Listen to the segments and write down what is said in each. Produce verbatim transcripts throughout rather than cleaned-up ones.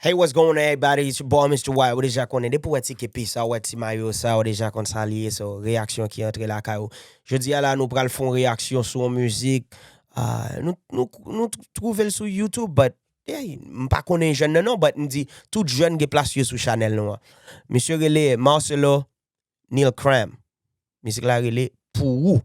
Hey, what's going on, everybody? It's your boy, Mister Y. Ou deja konnen, depi w wè ti kepi sa, w wè ti mayo sa, ou deja konn sa li ye, so, reyaksyon ki antre lakay ou. Jodi a la, nou pral fè yon reyaksyon sou yon mizik. Ah, nou, nou, nou t-, twouve l sou YouTube, but, hey, m pa konnen jèn nan non, but m di, tout jèn gen plas yo sou chanèl nou an. Misye rele Marcelo Neil Cram. Mizik la rele Pou Ou.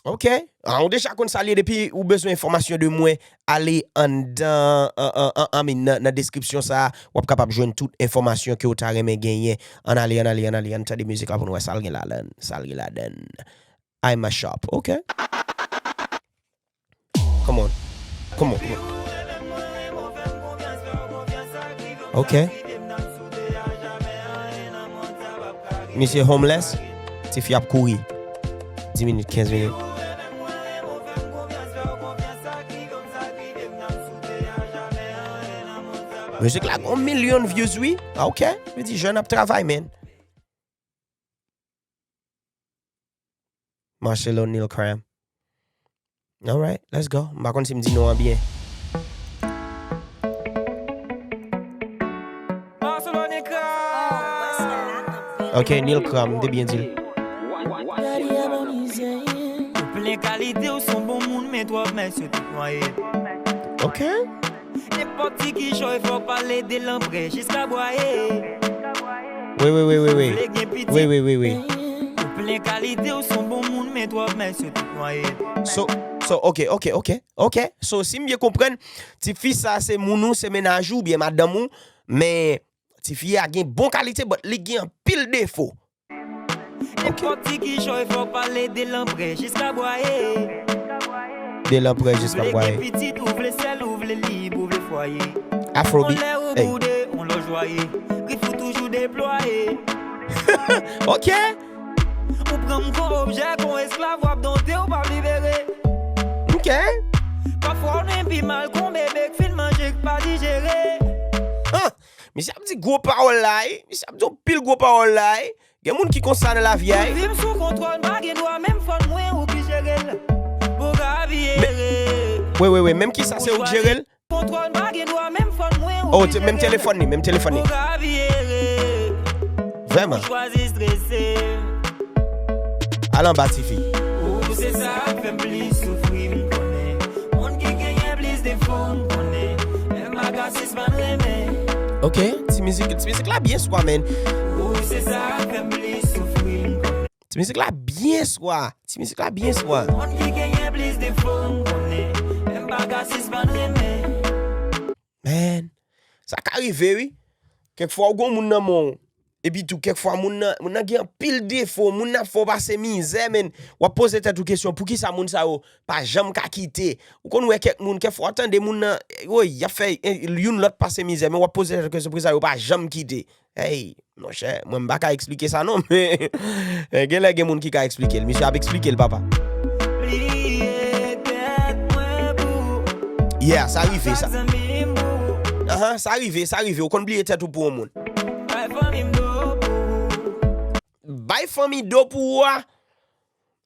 Ok. Ah, ou deja konn sa li ye, depi ou bezwen enfòmasyon de mwen, ale anndan, an, an, an, I mean, nan, nan deskripsyon sa a, w ap kapab jwenn tout enfòmasyon ke w ta renmen genyen. Ann ale, ann ale, ann ale, ann tande mizik la pou nou wè sa l gen ladan, sa l gen ladan. I'm a shop, ok? Come on. Come on, come on. Ok. Misye homeless. Tifi ap kouri. Dis minit, kenz minit. Mizik la gon milyon views, wi. Ah, ok. Vle di jèn ap travay, man. Marcelo Neil Cram. Alright, let's go. M pa konn si m di non an byen. Ok, Neil Cram, m te byen di l. Ou plen kalite, ou son bon moun, men twòp mès yo tout nwaye. Ok. Nenpòt ti kichòy fò pale de lanprè jiska bwaye. Wi, wi, wi, wi, wi. Vle gen pitit. Wi, wi, wi, wi. Ou plen kalite, ou son bon moun, men twòp mès yo tout nwaye. So, so, ok, ok, ok, ok. So, si m byen konprann, tifi sa se moun ou, se mennaj ou, oubyen madanm ou, men tifi a gen bon kalite, but li gen anpil defo. Nenpòt ti kichòy fò pale de lanprè jiska bwaye. De lanprè jiska bwaye. Ou vle gen pitit, ou vle sèl, ou vle lib, ou vle fwaye. Afrobeat. Anlè ou boude, on lò jwaye. Grif ou toujou deplwaye. Ok. Ou pran m kon objè, kon esklav, w ap donte, ou p ap libere. Ok. Pafwa ou menm pi mal kon bebe k fin manje k pa dijere. Misye ap di gwo pawòl la, wi. Misye ap di yon pil gwo pawòl la, wi. Gen moun ki konsa nan lavi a, wi. Tout vi m sou kontwòl, m pa gen dwa, menm fòn mwen ou ki jere l. Pou gabiye. Wi, wi, wi, menm ki sa se ou k jere l. Kontwòl, m pa gen dwa, menm fòn mwen ou ki jere l. Oh, menm telefòn li, menm telefòn li. Pou gabiye. Vrèman. Ou chwazi strese. Al anba, tifi. Ou se sa k fè m plis soufri, m konnen. Moun ki genyen plis defo, m konnen. Men m pa ka sispann renmen. Ok, ti mizik, ti mizik la byen swa, man. Ou se sa k fè m plis soufri, m konnen. Ti mizik la byen swa. Ti mizik la byen swa. Moun ki genyen plis defo, m konnen. Men m pa ka sispann renmen. Man, sa ka rive, wi. Kèk fwa, ou gon moun nan men w. Epi tou, kèk fwa, moun nan, moun nan gen anpil defo, moun nan ap fè w pase mizè, men w ap poze tèt ou kesyon, poukisa moun sa yo pa janm ka kite? Ou konn wè kèk moun, kèk fwa, w tande moun nan, woy, y ap fè, eh, youn lòt pase mizè, men w ap poze tèt ou kesyon, poukisa yo pa janm kite? Hey, monchè, mwen m pa ka eksplike sa non, men, eh, genlè gen moun ki ka eksplike l. Misye ap eksplike l, papa. Yeah, sa rive, sa. Ahan, sa rive, sa rive. Ou konn bliye tèt ou pou yon moun. Bay fanmi do pou ou a,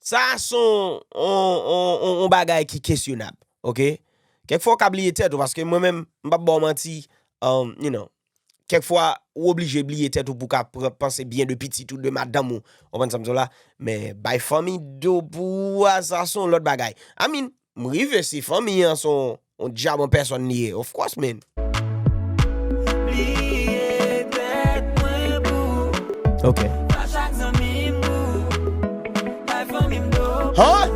sa se yon, yon, yon, yon, yon bagay ki kesyonab, ok? Kèk fwa ou ka bliye tèt ou, paske mwen menm, m p ap ba w manti, um, you know, kèk fwa, ou oblije bliye tèt ou pou w ka pran, panse byen de pitit ou, de madanm ou, ou konprann sa m di w la? Men bay fanmi do pou ou a, sa se yon lòt bagay. I mean, m rive si fanmi an se yon, yon dyab an pèsòn li ye. Of course, man. Bliye tèt mwen pou ou. Ok. Fach ak zanmi m pou ou. Bay fanmi m do pou ou. Huh?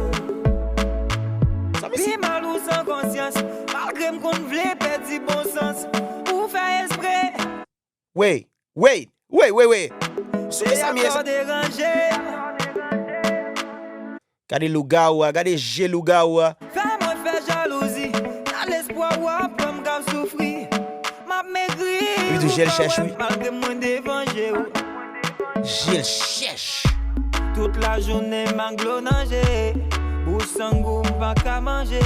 Sa misye... Pi mal ou san konsyans, malgre m konn vle pèdi bon sans. Ou fè espre. Wait, wait, wait, wait, wait. Sou ki sa m ye sa? Gade lougawou a, gade je lougawou a. Fè mwen fè jalouzi, nan lespwa w ap pran m k ap soufri. M ap megri, epi tou je l chèch, wi. Malgre mwen devan je w. Je l chèch. Tout lajounen m ak dlo nan je, bouch san gou m pa ka manje.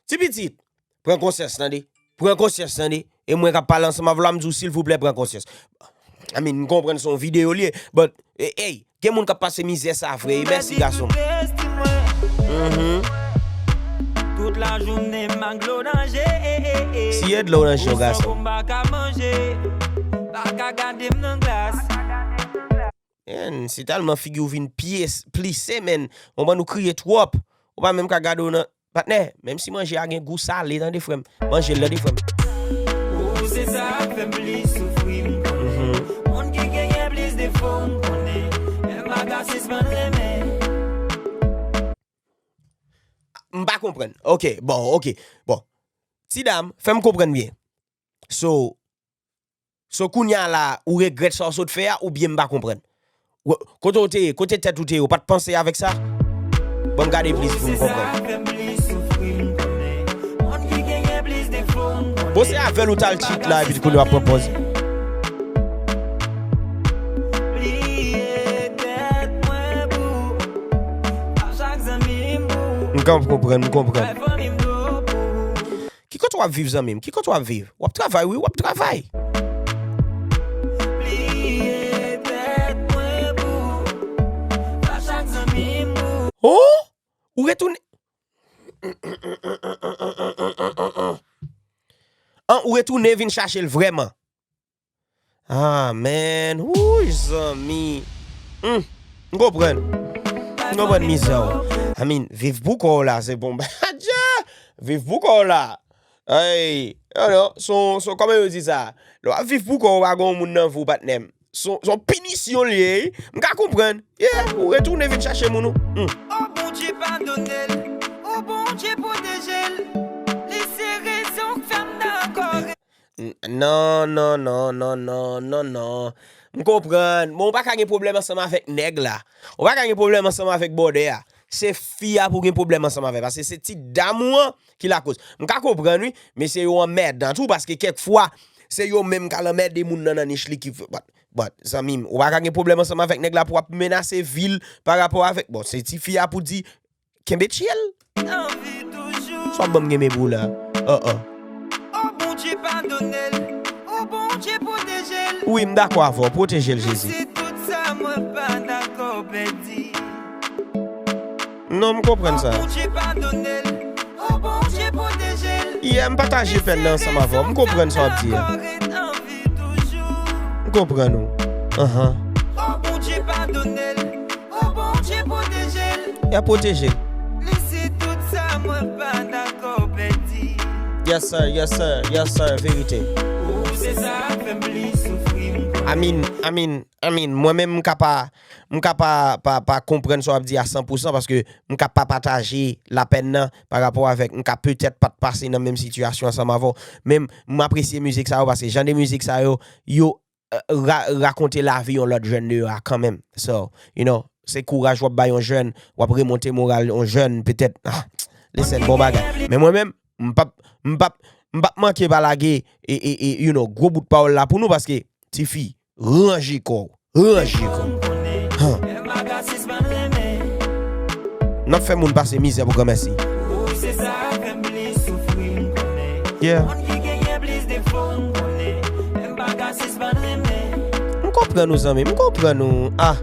Ti pitit, pran konsyans, tande. Pran konsyans, tande. E mwen k ap pale ansanm avè w la, m di w, silvouplè, pran konsyans. I mean, m konprann se yon videyo li ye, but, eh, hey, gen moun k ap pase mizè sa vre, e mèsi, gason. Mhm. Tout lajounen m ak dlo nan je. Si e dlo nan je w gason. M pa ka manje, pa ka gade m nan glas. Menn, se tèlman figi w vin pye, plise, menn. Ou konprann, ou kriye twòp. Ou pa menm ka gade w nan. Patnè, menm si manje a gen gou sale, tande frè m. Manje l, tande frè m. Ou se sa k fè m plis soufri, m konnen. Moun ki genyen plis defo, m konnen. Men m pa ka sispann renmen. M pa konprann. Ok, bon, ok. Bon. Ti dam, fè m konprann byen. So, so kounye a la, ou regrèt sa w sot fè a, oubyen m pa konprann? Ou- Kote w te ye? Kote tèt ou te ye? Ou pa t panse avèk sa? Bon, m gade plis pou m konprann. Bon, se avè l ou t al cheat la, epi kounye w ap pran pòz. M konprann, m konprann. Ki kote w ap viv, zanmi m? Ki kote w ap viv? W ap travay, wi, w ap travay. Oh! Ou retounen. An, ou retounen vin chache l vrèman. Ah, man. Wouy, zanmi. Hmm. M konprann. M konprann mizè w. I mean, viv pou kò w la, se bon bagay. Viv pou kò w la. Ay, non, non, son, son, kòman yo di sa? Lè w ap viv pou kò w, w pa gen yon moun nan vi w, patnè m. Son, son pinisyon l ye, wi. M ka konprann. Yeah, ou retounen vin chache moun ou. Hmm. Oh, Bondye padone l. Oh, Bondye pwoteje l. Li se rezon k fè m dakò. N- Non, non, non, non, non, non, non. M konprann. Bon, ou pa ka gen pwoblèm ansanm avèk nèg la. Ou pa ka gen pwoblèm ansanm avèk bòdè a. Se fi a pou gen pwoblèm ansanm avè l. Paske se ti dam ou an ki lakoz. M ka konprann, wi, men se yo anmèdan tou, paske kèk fwa, se yo menm k al anmède moun nan nan nich li ki. But, but, zanmi m, ou pa ka gen pwoblèm ansanm avèk nèg la pou w ap menase vi l pa rapò avèk. Bon, se ti fi a pou di, kenbe chill. Anvi toujou. Swa ban m gen men pou w la. Oh, oh. Oh, Bondye padone l. Oh, Bondye pwoteje l. Wi, m dakò avè w. Pwoteje l, Jezi. Se tout sa mwen pa dakò pèdi. Non, m konprann sa. Oh, Bondye padone l. Oh, Bondye pwoteje l. Yeah, m pataje pèn nan ansanm avè w. M konprann sa w ap di a. Anvi toujou. M konprann ou. Ahan. Oh, Bondye padone l. Oh, Bondye pwoteje l. Y ap pwoteje l. Li se tout sa mwen pa dakò pèdi. Yes, sir, yes, sir, yes, sir, verite. Ou se sa k fè m plis soufri, m konnen. I mean, I mean, I mean, mwen menm, m ka pa, m ka pa, pa, pa konprann sa w ap di a san pou san, paske m ka pa pataje lapèn nan pa rapò avèk, m ka petèt pa t pase nan menm sitiyasyon ansanm avè w. Men m, m apresye mizik sa yo, paske jan de mizik sa yo, yo, eh, ra- rakonte lavi yon lòt jèn deyò a kanmenm. So, you know, se kouraj w ap bay yon jèn, w ap remonte moral yon jèn, petèt, ah, listen, bon bagay. Men mwen menm, m p ap, m p ap, m p ap manke pa lage, e, e, e, you know, gwo bout pawòl la pou nou, paske, tifi, ranje kò w, ranje kò w. Han. N ap fè moun pase mizè pou granmèsi. Yeah. M konprann ou, zanmi m, m konprann ou. Ah.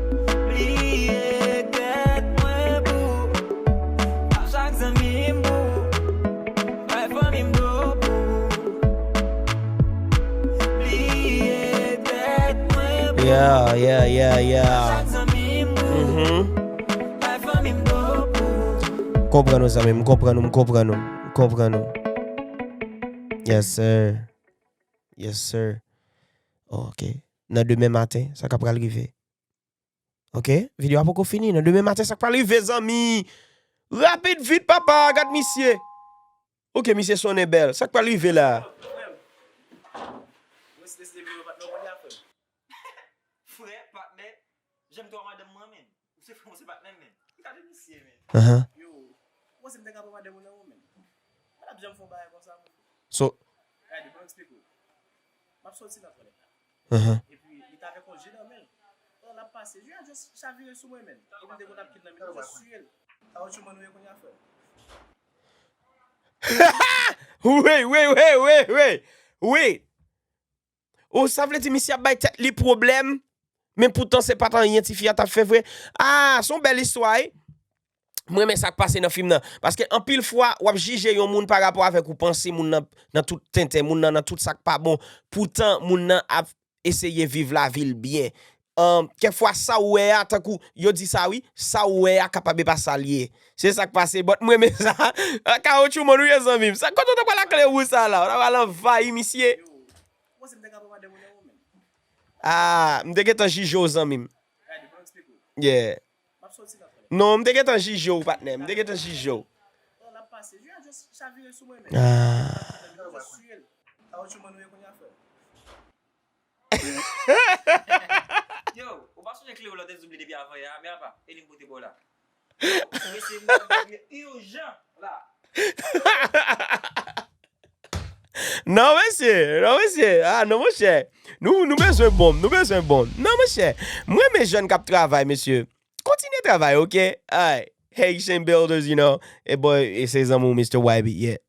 Yeah, yeah, yeah, yeah. Mm-hmm. Konprann ou, zanmi m, m konprann ou, m konprann ou, m konprann ou. Yes, sir. Yes, sir. Ok. Nan demen maten, sa k ap pral rive? Ok, videyo a poko fini. Nan demen maten, sa k pral rive, zanmi? Rapid, vit, papa, gad misye. Ok, misye sonnen bèl. Sa k pral rive la? Frè, patnè, jan m te wè madanm mwen, men. Ou se frè m, ou se patnè m, men. Gade misye, men. Ahan. Yo, ou panse m te ka pran madanm ou nan ou, men? Mwen ap janm fè yon bagay konsa, mwen. So, gade, ban m eksplike w. M ap soti nan twalèt la. Ahan. Epi, li t avèk yon je nan men l. Pandan l ap pase, je a just chavire sou mwen, men. Epi m te konn ap kit nan men l, just siye l. Sa w chouman nou ye kounye a, frè? Wi, wi, wi, wi, wi. Wi. Oh, sa vle di misye ap bay tèt li pwoblèm, men poutan se pa t anyen tifi a t ap fè vre. Ah, se yon bèl istwa, wi. M renmen sa k pase nan fim nan. Paske anpil fwa, w ap jije yon moun pa rapò avèk ou panse moun nan nan tout tenten, moun nan nan tout sa k pa bon. Poutan, moun nan ap eseye viv lavi l byen. Um, kèk fwa, sa w wè a, tankou yo di sa wi, sa w wè a kapab e pa sa l ye. Se sa k pase, but m renmen sa. Kawotchou mòn, ou ye zanmi m. Sa, kote w te pral ak klewou sa la? Ou ta pral anvayi misye. Ah, m te gentan jije w, zanmi m. Yeah. Non, m te gentan jije w, patnè. M te gentan jije w. Ah. Yo, ou pa sonje klewou lòt te zoubliye depi avan yè a, men apa, e li m pote ba w la. Mesye, m gen yon bagay ijan la. Non, mesye, non, mesye. Ah, non, monchè. Nou, nou bezwen bonm, nou bezwen bonm. Non, monchè. M renmen jèn k ap travay, mesye. Kontinye travay, oke? Ay, Haitian Builders, you know. E boy, e se zanmi w, Mister Y B, yeah.